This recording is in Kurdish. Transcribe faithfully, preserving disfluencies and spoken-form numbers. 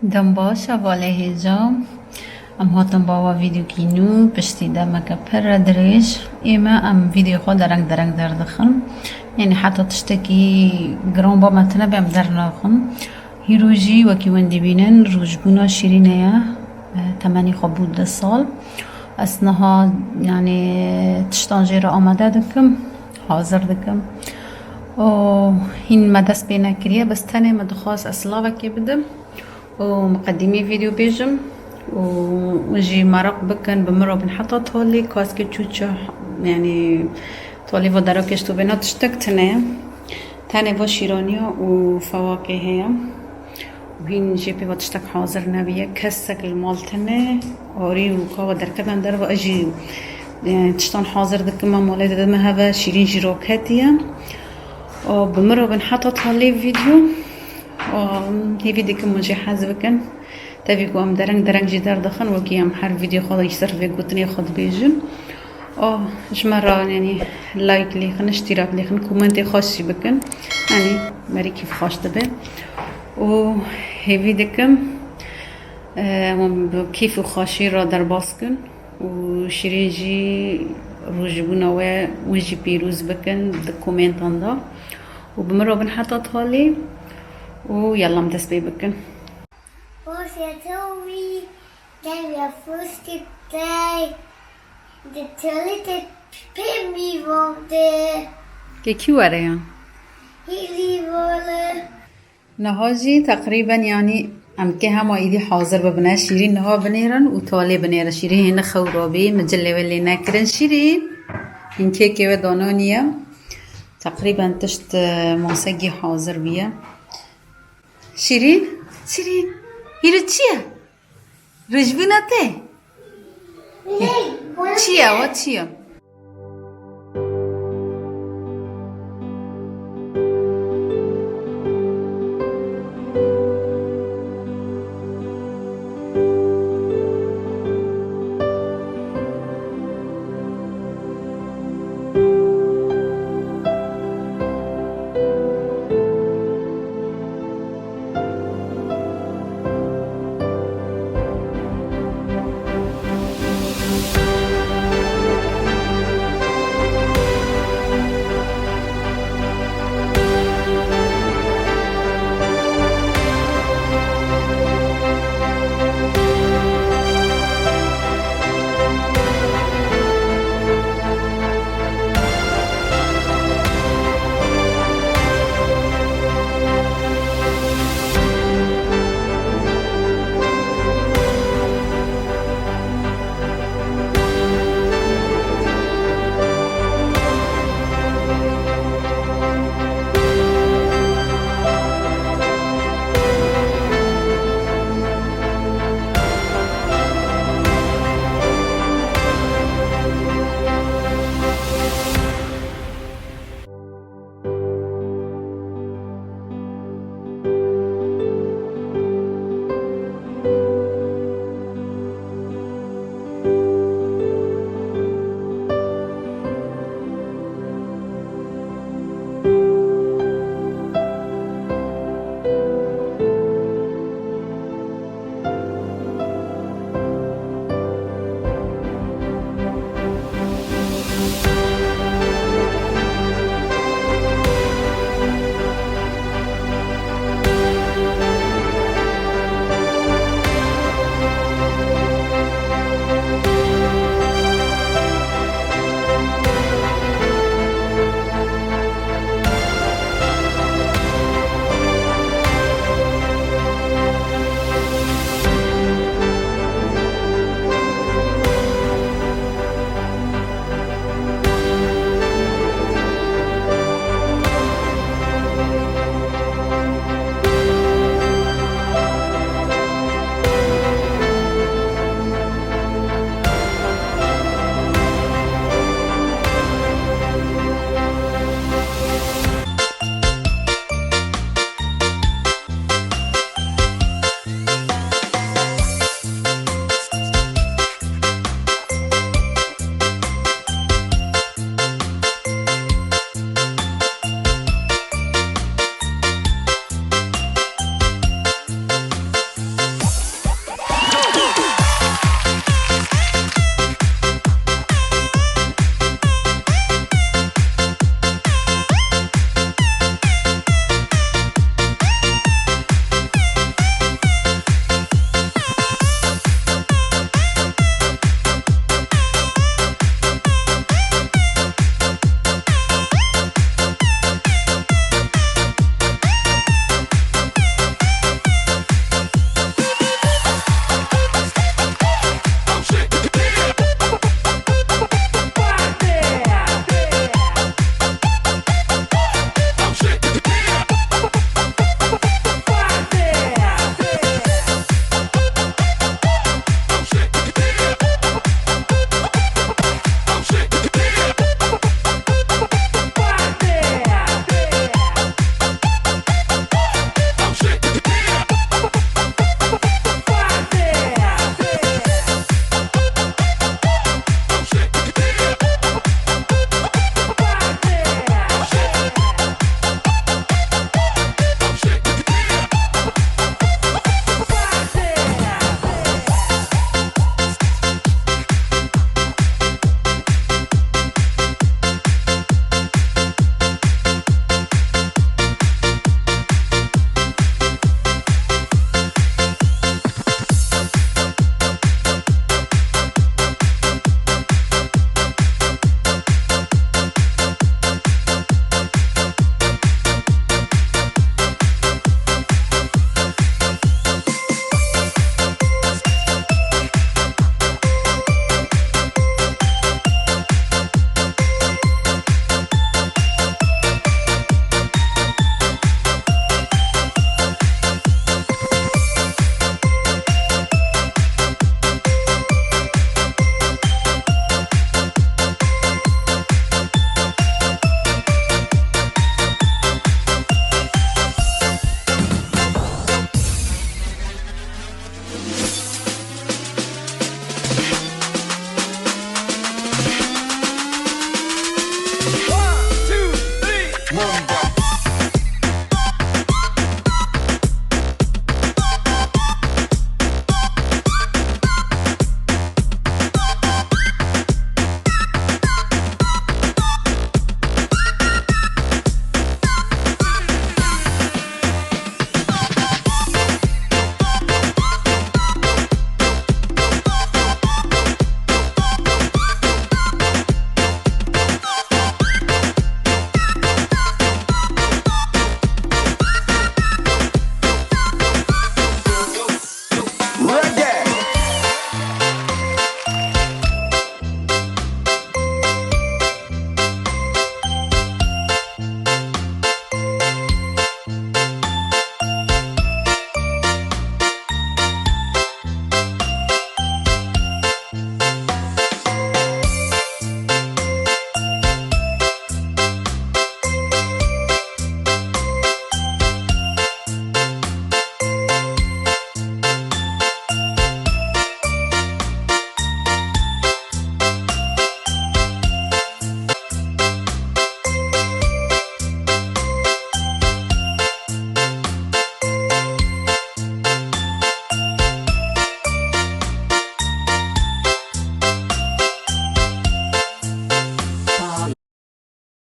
Dem baş, hevalê hêja. Em hatin bi awa vîdeokî nû, piştî demeke pir re dirêj. Ê me em vîdeoya xwe dereng dereng derdixin. Yanî heta tiştekî giran ba me tune be em dernaxin. Hîro jî wekî hûn dibînin, rojbûna Şîrînê ye. E, temenî xwe bû du sal. Ez niha, yanî, tiştan jê re amade dikim, hazir dikim. Û hîn me dest pê nekiriye, bes tenê me dixwest ez silavekê bidim û miqedîmî vîdeo bêjim û hûn jî meraq bikin, bi min re bin heta talî, kaskê çûçe, yanî, talî va dera kêşt û bêna tiştek tune ye. Tenê va şîraniya û fewaqê heye. Û hîn jê pê va tiştek hazir nebiye. Kesek li mal tune. Arî û ka va derkevin derve, ez jî, e, tiştan hazir dikim, em malê didime heve, Şîrîn jî raketiye. Û bi min re bin heta talê vîdeo. Û hêvî dikim hûn jî hez bikin. Tevî ku em dereng dereng jî derdixin, wekî em her vîdeo xwe de ji ser vê gotinê xwe dibêjin. Û ji me re, yanî, like lêxin, îştîrak lêxin, komentê xweş jî bikin. Yanî, merî kîf xweş dibe. Û hêvî dikim, e, em bi kîf û xweşî re derbas kin. Û Şîrîn jî rojbûna we, wê jî pîroz bikin di komentan de. Û bi min re bin heta talê. Û yalla em dest pê bikin. Hoş ya Toby, gel ya fıstık day. De tuvalete pembe oldu. Kekî were ya. Hili vole. Niha jî teqrîben, yanî, em kê hema îdî hazir bibine. Şîrîn niha binêrin û talê binêre. Şîrîn hêne xew rabî, min cilê wê lê nekirin. Şîrîn, hîn kekê we dananiye. Teqrîben tişt, e, masegî hazir bûye. Şîrîn, Şîrîn, hîrî çi ye? Rojbûna te? Çi ye, wa çi ye?